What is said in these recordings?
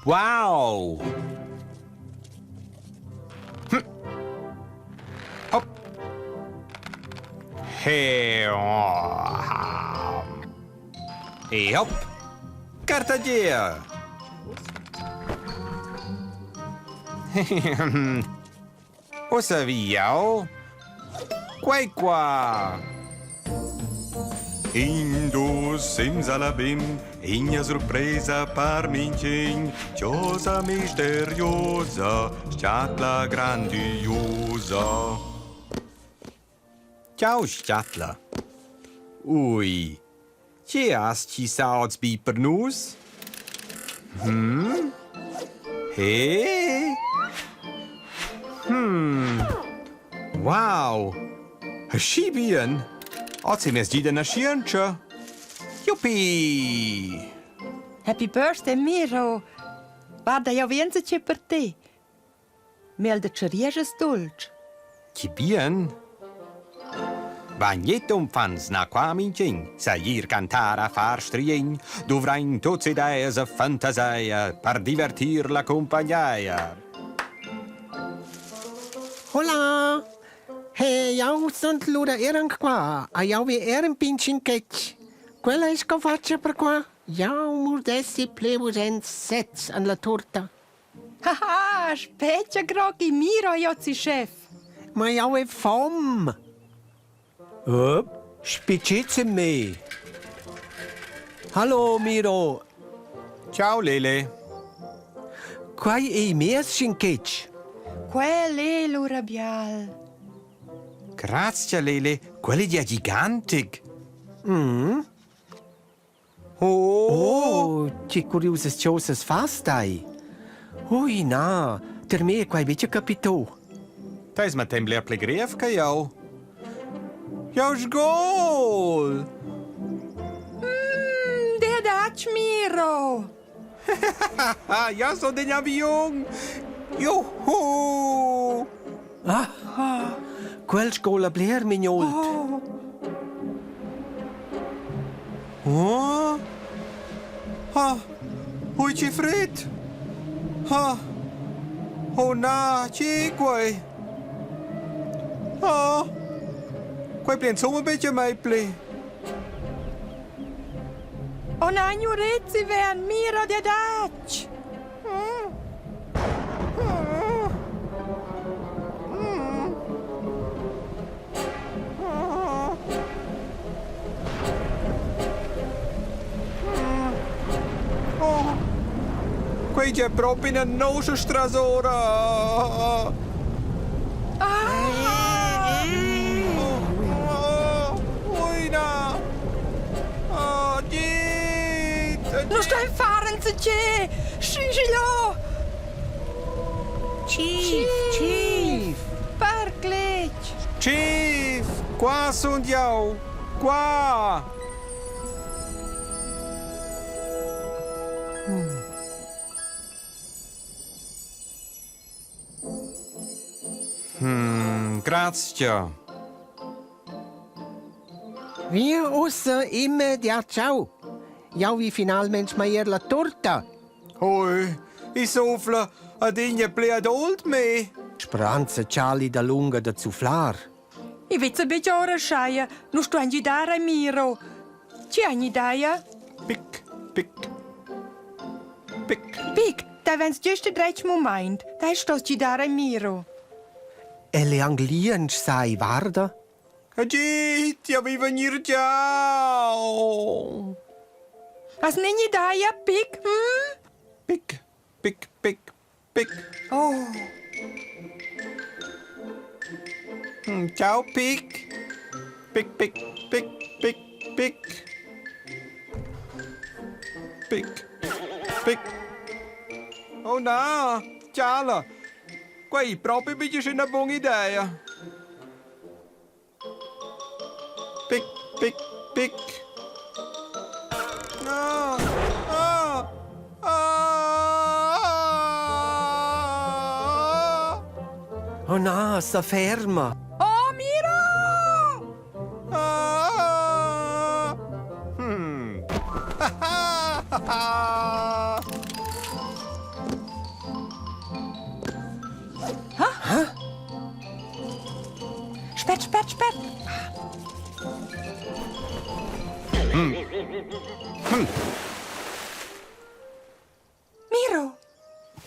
Wow! Hm. Hop. He, oh. E hop! Cartagier! Ussa vi jau quei qua. In dus simsalabim, iña surpresa par minchün, chosa misteriosa, schatla grandiosa. Ciao schatla. Ui, che has chi sa oz bi per nus? Hm? He? Hm. Wow! Schi bien! Oz è mes di da naschientscha. Juppie! Happy birthday, Miro! Guarda, jau vi enzatge per te. Mel da tscharieschas dultsch. Che bien! Bagnet unfants na qua minch'in sa ir cantar a far striegn, dovrain tuots ideas e fantaseia per divertir la cumpagneia. Hola! Hey, jau sunt lura er anc qua. A jau vi er in pincin ketch. Quella es co faccia per qua. Jau murdessi ple vus sez an la torta. Haha, spetga Groggi, mira io chef. Ma jau he fom. Oh, spicizze me. Hallo Miro. Ciao Lele. Quai ei mies schinchec. Quel è lura bial. Grazie Lele, quel è ja gigantic. Mm. Oh! Oh, che curiusas chosas fas dai! Ui na, per me è quai betg capito. Teis ma tem bler pli grev che jau. Jau sgol! Mm, der dat Miro! Ja sun in aviun! Juhu! Ah, quel sgola bler mignolt. Oh. Oh? Ah, ui che fred! Ah! Oh na, che quei? Ah! Quei pli insomma betg mai pli. Oh nein, Jurezi vern, mira dir dat! Oh, quei è propi una noscia strasora. Ah! Oh, oh, oh, Nu stai far enzatgé! Schiglio! Chief, chief! Parcletg! Chief, qua sun jau! Qua! Hmm, grazia. Via ussa immediat ciao. Jau vi finalmente smair la torta. Oi, i sofla adegna ple ad old me. Speranza chali da lunga da zuflar. I vezza betg ora schaia, nu stuain gidar a Miro. Chi ha gn'idea? Pic, pic, pic. Pic, da vens giust il dretg mumaint. Dai stos gidar a Miro. El è anc lientsch, sai, varda. Agid, jau vi vegnir giau. Has gn'idea, Pic? Hm? Pic, pic, pic, pic. Oh. Ciao, Pic. Pic, pic, pic, pic, pic. Pic, pic. Oh na, ciala. Quei propi betg ina buna idea. Pic, pic, pic. Ah, ah, ah. Oh na, sa ferma! Oh, Miro! Ah. Hmm. Spert, spert, spert! Miro!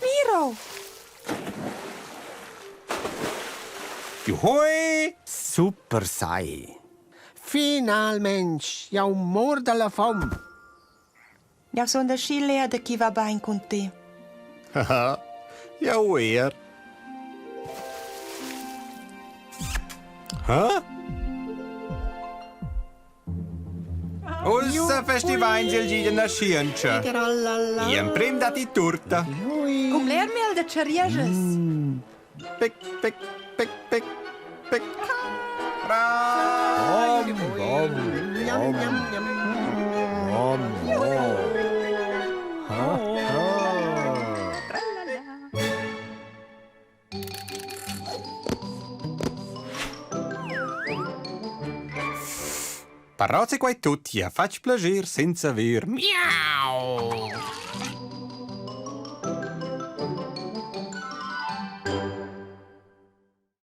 Miro! Juhoi! Super sai. Finalmente, jau mor dalla fom. Jau sun da schi leda chi va bain cun te. Haha, jau er. Ha? Ussa festivains il gi da naschientscha. Gl'emprim datti turta. Cum ler miel da tscharieschas. Pic, pic, pic, pic, pic. Bom, bom, bom. Bom, bom. Ha, ha. Però se quai tut ti ha fatg plascher senza ver miau.